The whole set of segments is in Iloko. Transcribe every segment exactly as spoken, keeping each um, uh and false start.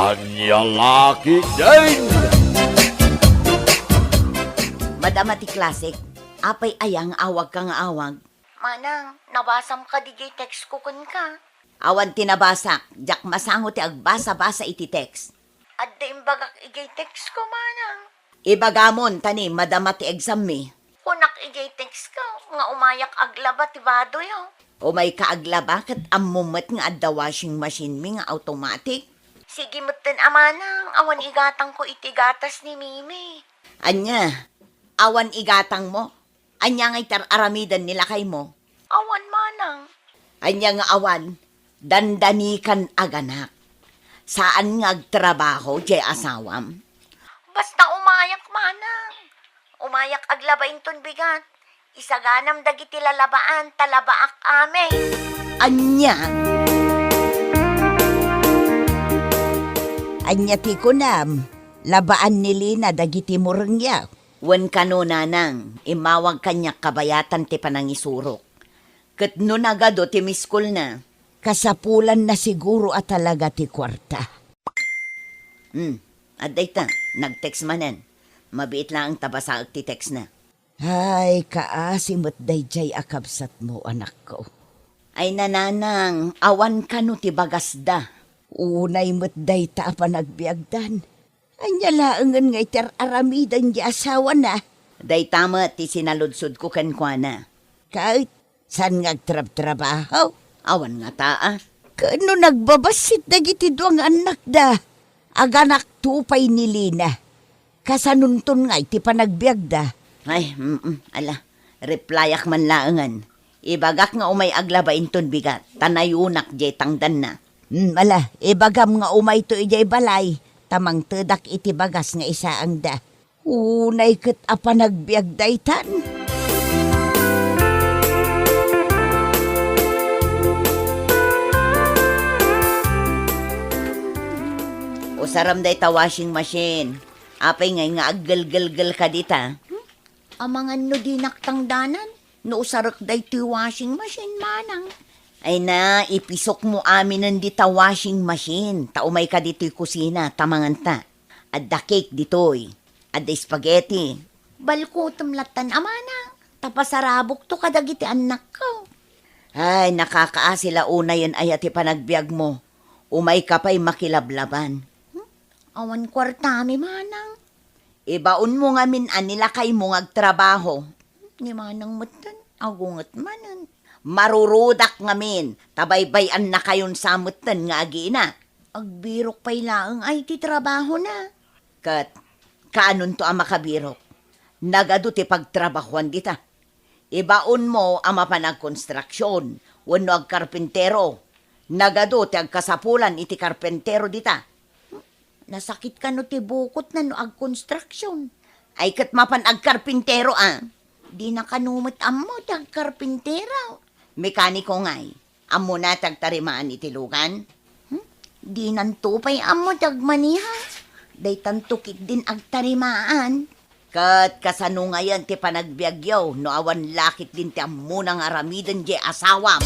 Ania la ketdin? Madama ti klasek, apay aya nga awagka nga awag? Manang, nabasam kadi jay text ko kenka? Awan ti nabasak, diak masango ti agbasa-basa iti text. Adda imbagak ijay text ko, manang. Ibagamon, ta ni madama ti exam mi. Kunak ijay text ko nga umayak aglaba ti badoyo. Umayka aglaba ket ammom met nga adda washing machine mi nga automatic. Sige metten a manang, awan igatangko iti gatas ni Mimi. Ania? Awan igatangmo? Ania nga iti ar-aramiden ni lakaymo? Awan manang. Ania nga awan? Dandanikan aganak. Saan nga agtrabaho jay asawam? Basta umayak manang. Umayak aglaba inton bigat. Isaganam dagiti lalabaan, ta labaak amin. Ania? Ania ti kunam? Labaan ni Lina dagiti murengyo. Wen kano, nanang, immawag kaniak kabayatan ti panangisurok. Ket no nagadu ti miskolna, kasapulanna siguro a talaga ti kuarta. Hmm, adda ita, nag-text manen. Mabiit laeng ta basaek ti textna. Ay, kaasi met daydiay a kabsatmo, anakko. Ay, nanang, awan kano ti bagasda. Unay met dayta a panagbiagdan. Ania laengen nga iti ar-aramiden ti asawana? Dayta met ti sinaludsodko kenkuana. Ket saan nga agtrabtrabaho? Awan ngata a. Ket no nagbabassit dagiti dua nga annakda, aganakto pay ni Lina. Kasanonton nga iti panagbiagda? Ay, mm, ala, replyak man laengen. Ibagak nga umay aglaba inton bigat, ta nayunak jay tangdanna. Hmm, ala, ibagam nga umayto idiay balay, ta mangtedak iti bagas nga isaangda. Unay ket a panagbiag daytan. Usaram dayta washing machine. Apay ngay nga aggelgelgel ka dita? Hmm? Amangan no dinak tangdanan? No usarek daytoy washing machine, manang. Ay na, ipisokmo aminen dita washing machine, ta umayka ditoy kusina, ta manganta. Adda cake ditoy. Adda spaghetti. Balkotem lattan a manang, ta pasarabokto kadagiti annakko. Ay, nakakaasi la unayen aya ti panagbiagmo. Umayka pay makilablaban. Hmm? Awan kuartami, manang. Ibaonmo ngamin a ni lakaymo nga agtrabaho. Ni manang metten, agunget manen. Marurudak ngamin, ta baybay-annakayon sa metten nga agina. Agbirok pay laeng ay ti trabahona. Ket, kaanonto a makabirok? Nagadu ti pagtrabahoan dita. Ibaonmo a mapan agkonstruksion wenno agkarpintero. Nagadu ti agkasapulan iti karpintero dita. Nasakit kano ti bukotna no agkonstruksion? Ay, ket mapan agkarpintero a. Dina kano met ammo ti agkarpintero? Mekaniko ngay. Ammona ti agtarimaan iti lugan? Hmm? Dinanto pay ammo ti agmaniha. Daytanto ketdin agtarimaan. Ket kasano ngayen ti panagbiagyo no awan la ketdin ti ammona nga aramiden diay asawam?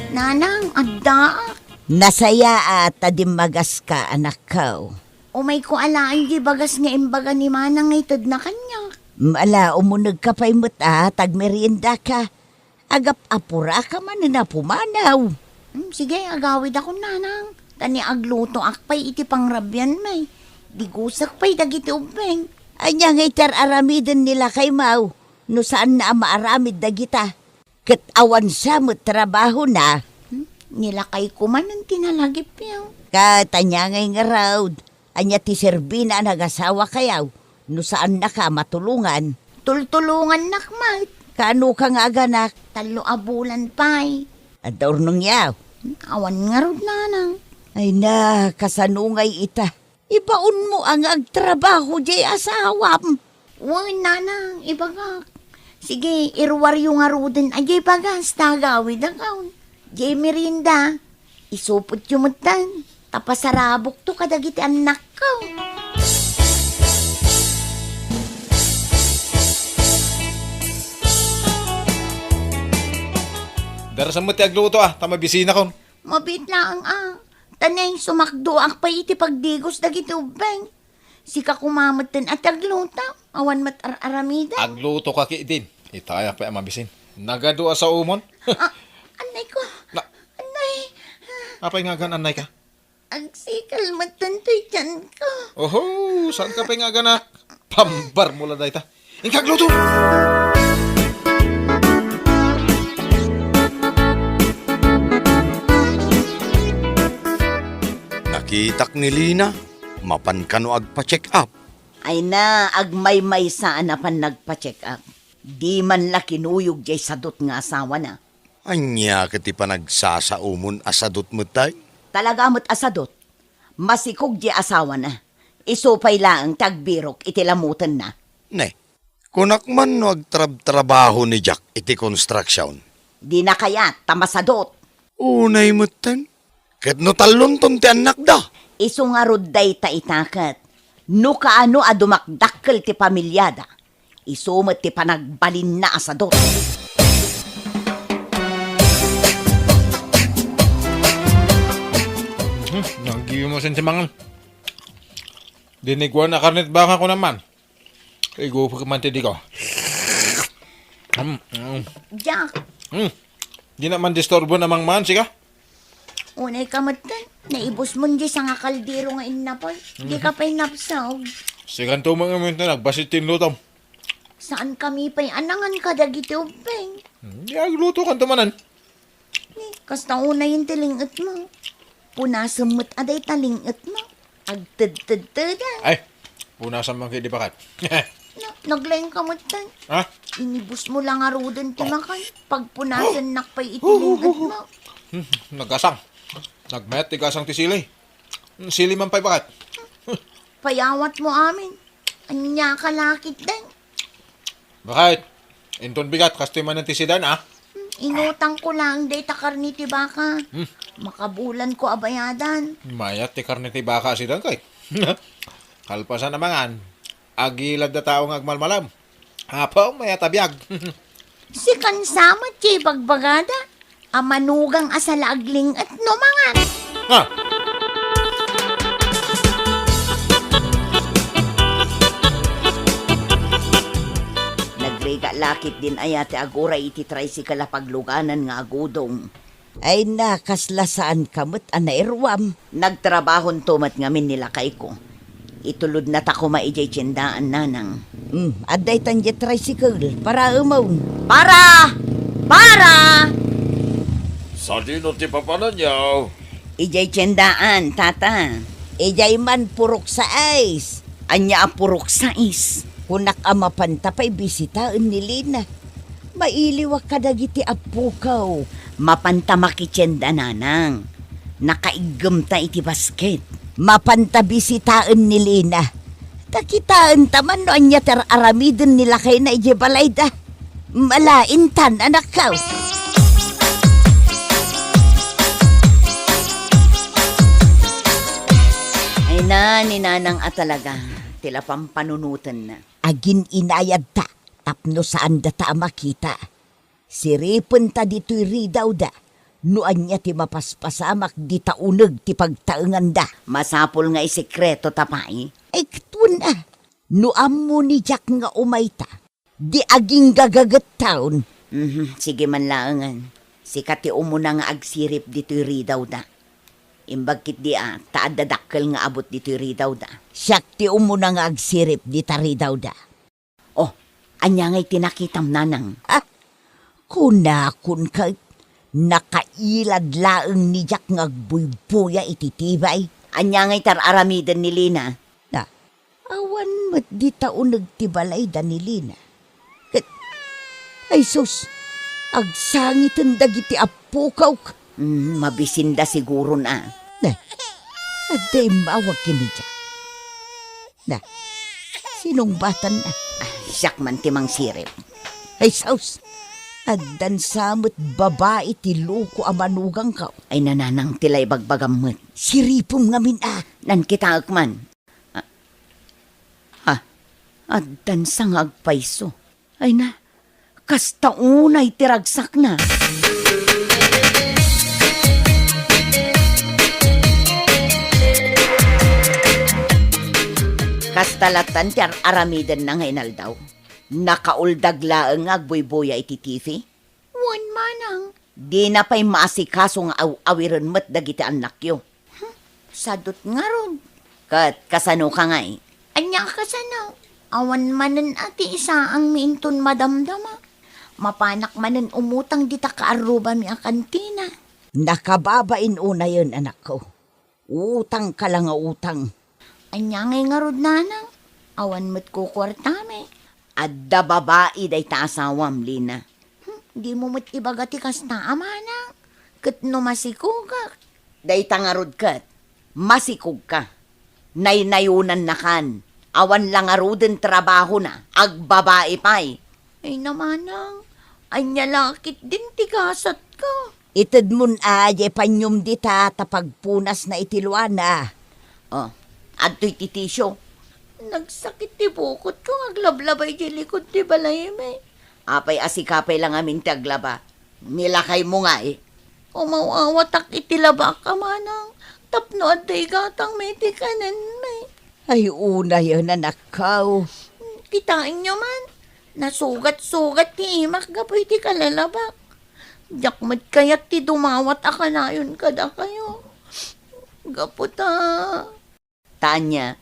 Nanang, addaak. Nasayaat ta dimmagaska, anakko. Umayko alaen diay bagas nga imbaga ni manang nga itedna kaniak. Ala, umunegka pay met a, ta agmeriendaka. Agap-apuraka manen a pumanaw. Hmm, sige, agawidakon, nanang. Ta ni aglutoak pay iti pangrabianmi, digusek pay dagiti ubbing. Ania nga iti ar-aramiden ni lakaymo no saanna a maaramid dagita? Ket awan sa met trabahona. Hmm, ni lakayko manen ti nalagipyo. Ket ania ngay ngarud? Ania ti serbina a nagasawakayo no saannaka a matulongan? Tultulongannak met. Kaanoka nga aganak? Tallo a bulan pay. Adda urnongyo? Awan ngarud, nanang. Ay na, kasano ngay ita? Ibaonmo a nga agtrabaho diay asawam. Wen, nanang, ibagak. Sige, iruaryo ngaruden a diay bagas ta agawidakon. Diay merienda, isupotyo metten, ta pasarabokto kadagiti annakko. Rasan met ti agluto, a, ta mabisinakon. Mabiit laeng, a. Ta nay, sumakdoak pay iti pagdigos dagiti ubbing. Sika koma metten a ti agluto, awan met ar-aramidem. Agluto ka ketdin. Itayak pay a mabisin. Nagadu a saomon. A, annay ko. Na- Annay. Apay nga agan-annay ka? Agsikal metten toy tiyan ko. Oho, saan ka pay nga aganak? Pambar mo la dayta. Inka agluto! Nakitak ni Lina, mapan kano agpa-check up. Ay na, agmaymaysa a napan nagpa-check up. Di man la kinuyog jay sadot nga asawana. Ania ket ti panagsasaomon a sadot met tay? Talaga met a sadot. Masikog jay asawana. Isu pay laeng ti agbirok iti lamutenna. Ne, kunak man no agtrabtrabaho ni Jack iti construction. Dina kayat ta masadot. Unay metten. Ket no tallonton ti annakda? Isu ngarud dayta ita ket, no kaano a dumakdakkel ti pamiliada, isu met ti panagbalinna a sadot. Hmm, nagiyumasin ti mangan. Diniguan a karne ti baka ko naman. Igupek man ti diko. Hmm, hmm. Jack. Hmm. Di na man disturbo na mangman, sika? Unay ka met, naibus mo di sa nga kaldero nga innapoy. Di ka pay napsog. Sikanto man ngamin ta nagbasit ti lutom. Saan kami pay anangan kadagiti ubbing? Hmm, di agluto kanto manan. Ni, kasta unayen ti linget mo. Punasen met a dayta linget mo. Agtedtedtedan. Ay, punasan man kay di bakat. Na, naglaing ka met, tay. Ha? Inibus mo lang aruden ti makan. Pagpunasennak pay iti linget mo. Hmm, nagasang. Nagmayat ti gasang ti sili. Sili man pay bakat. Payawat mo amin. Ania ka lakit, deng? Bakit? Inton bigat, kastoy manen ti sidan, a? Inutang ko lang dayta karne ti baka. Hmm. Makabulan ko a bayadan. Mayat ti karne ti baka a sidan, kay. Kalpasan a mangan, agilad da tao nga agmalmalam. Apo, mayat a biag. Sikan sa met ti ibagbagada a manugang a sala aglinget no mangan. Ha? Nagrigat lakit din aya ti aguray iti tricycle a pagluganan nga agudong. Ay na, kasla saan ka met a nairuam. Nagtrabahonto met ngamin ni lakayko. Itulodnata koma idiay tiendaan, nanang. Hmm, adda itan diay tricycle. Paraemon. Para! Para! Sadino ti papananyo? Idiay tiendaan, tata. Idiay man purok sais. Ania a purok sais? Kunak a mapanta pay bisitaen ni Lina. Mailiwak kadagiti appokaw. Mapanta makitienda, nanang. Nakaiggemta iti basket. Mapanta bisitaen ni Lina. Ta kitaenta man no ania ti ar-aramiden ni lakayna idiay balayda. Malaintan, anakko. Ay na, ni nanang a talaga, ti la pampanunotenna. Agin-inayadta tapno saandata a makita. Siripenta ditoy ridawda no ania ti mapaspasamak dita uneg ti pagtaenganda. Masapul nga isekretota pay. Ay, ket wen a, no ammo ni Jack nga umayta, di aginggagagettaon. Mhm, sige man laengen. Sika ti umuna nga agsirip ditoy ridawda. Imbag ketdi a, ta adda dakkel nga abut ditoy ridawda. Siak ti umuna nga agsirip dita ridawda. Oh, ania ngay ti nakitam, nanang? Ah, kunakon ket, nakailad laeng ni Jack nga agbuybuya iti tibay. Ania ngay ti ar-aramiden ni Lina? Na, awan met dita uneg ti balayda ni Lina. Ket, ay sus, agsangiten dagiti appokaw. Mm, mabisinda siguron a. Na, adda immawag ken ni Jack. Na, sinungbatanna. Ah, siak man ti mangsirip. Ay, sus! Addan sa met babai ti loko a manugangko. Ay, nanang ti la ibagbagam met. Siripem ngamin a. Nan kitaek man. Ah, ah, addan sa nga agpayso. Ay na, kasta unay ti ragsakna. Kasta lattan ti ar-aramidenna nga inaldaw. Nakauldag laeng nga agbuybuya iti T V. Wen manang. Dina pay maasikaso nga aw-awiren met dagiti annakyo. Hmm, sadut ngarud. Ket kasano ka ngay? Ania a kasano? Awan manen a ti isaangmi inton madamdama. Mapanak manen umutang dita kaarrubami a kantina. Nakababain unayen, anakko. Utang ka la nga utang. Ania ngay ngarud, nanang? Awan met kukuartami. Adda babai dayta asawam, Lina. Hmm, dimo met ibaga ti kasta a manang. Ket no masikogak. Dayta ngarud ket, masikogka. Naynayonannakan. Awan la ngaruden trabahona. Agbabai pay. Ay na, manang. Ania la ketdin ti gasatko? Itedmon a diay paniom dita ta pagpunasna iti luana. Oh, adtoy ti tisio. Nagsakit ti bukotko nga aglablaba idiay likod ti balaymi. Apay a sika pay la ngamin ti aglaba? Ni lakaymo ngay? Umaw-awatak iti labak a manang tapno adda igatangmi iti kanenmi. Ay, unayen, anakko. Kitaenyo man, nasugat-sugat ti imak gapu iti kalalabak. Diak met kayat ti dumawat a kanayon kadakayo. Gapu ta... Ta ania?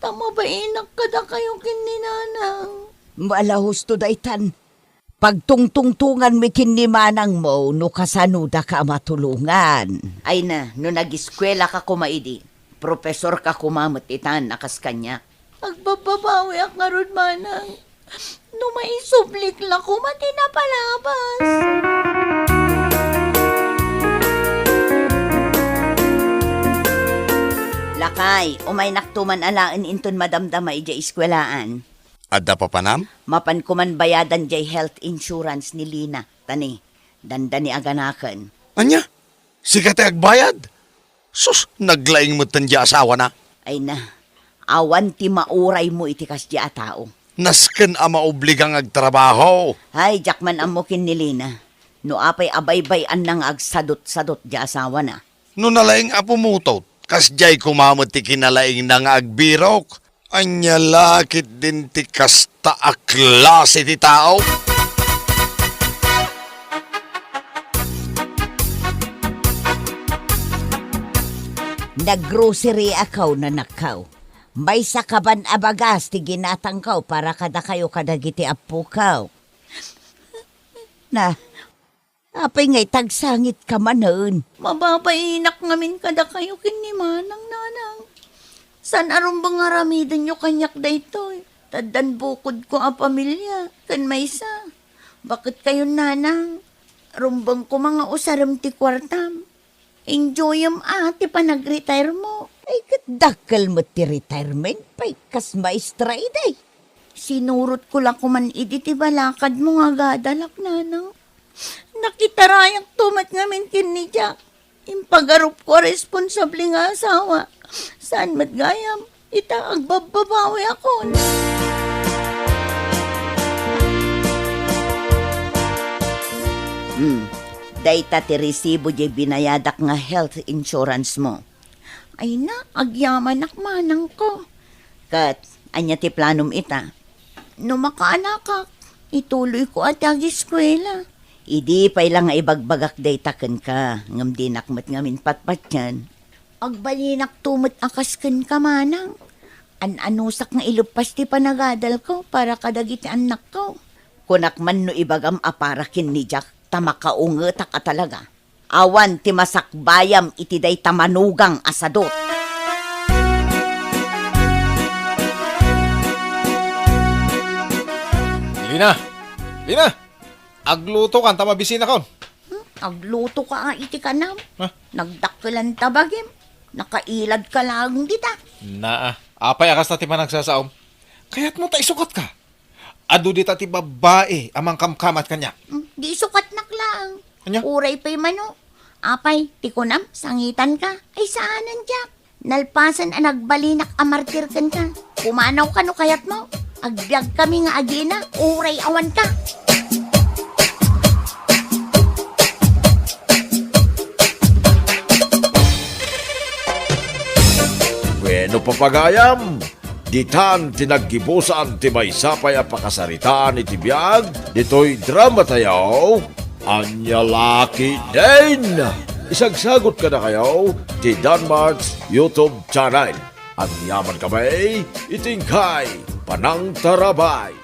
Ta mabainak kadakayo ken ni nanang. Ala, husto daytan. Pagtungtungtonganmi ken ni manangmo no kasanodaka a matulongan. Ay na, no nagiskuelaka koma idi, profesorka koma met itan a kas kaniak. Agbabbabawiak ngarud, manang. No maisublik la koma ti napalabas. Lakay, umaynakto man alaen inton madamdama idiay eskuelaan. Adda papanam? Mapanko man bayadan diay health insurance ni Lina, ta ni, dandani a ganaken. Ania? Sika ti agbayad? Sus, naglaing metten diay asawana. Ay na, awan ti mauraymo iti kasdiay a tao. Nasken a maobliga nga agtrabaho. Ay, diak man ammo ken ni Lina. No apay a baybay-anna nga agsadutsadut diay asawana. No nalaing a pumutot, kasdiay koma met ti kinalaingna nga agbirok. Ania la ketdin ti kasta a klase ti tao? Naggrocery-ako, nanakko. Maysa kaban a bagas ti ginatangko para kadakayo kadagiti appokaw. Na, apay nga itagsangitka manen? Mababainak ngamin kadakayo ken ni manang, nanang. Saan a rumbeng nga aramidenyo kaniak daytoy. Ta addan bukodko a pamilia ken maysa. Baket kayon, nanang. Rumbeng koma nga usarem ti kuartam. Enjoyem a ti panagretiremo. Ay, ket dakkel met ti retirement pay kas maestra idi. Sinurotko la koman idi ti balakadmo nga agadalak, nanang. Nakitarayakto met ngamin ken ni Jack. Impagarupko a responsable nga asawa. Saan met gayam, ita agbabbabawiakon. Hmm, dayta ti resibo diay binayadak nga health insurance mo. Ay na, agyamanak manangko. Ket, ania ti planom ita? No makaanakak, ituloyko a ti ageskuela. Idi pay la nga ibagbagak dayta kenka, ngem dinak met ngamin patpatien. Agbalinakto met a kas kenka, manang. An-anusak nga ileppas ti panagadalko para kadagiti annakko. Kunak man no ibagam a para ken ni Jack, ta makaungetak a talaga. Awan ti masakbayam iti dayta manugang a sadut. Lina! Lina! Aglutokan ta mabisinakon. Hmm? Aglutoka a iti kanam? Ha? Nagdakkelan ta bagim. Nakailadka laeng dita. Naa. Apay a kasta ti panagsasaom? Kayatmo ta isukatka? Adu dita ti babbai a mangkamkamat kaniak. Hmm, di isukatnak laeng. Ania? Uray pay mano. Apay, ti kunam, sangitanka? Ay, saanen, Jack. Nalpasen a nagbalinak a martir kenka. Pumanawka no kayatmo. Agbiagkami nga agina, uray awanka. Bueno, papagayam, Ditan ti naggibusan ti maysa pay a pakasaritaan iti biag ditoy dramatayo, Ania La Ketdin. Isagsagut kadakayo ti Danmark's YouTube channel. Agyaman kami iti inkay panangtarabay.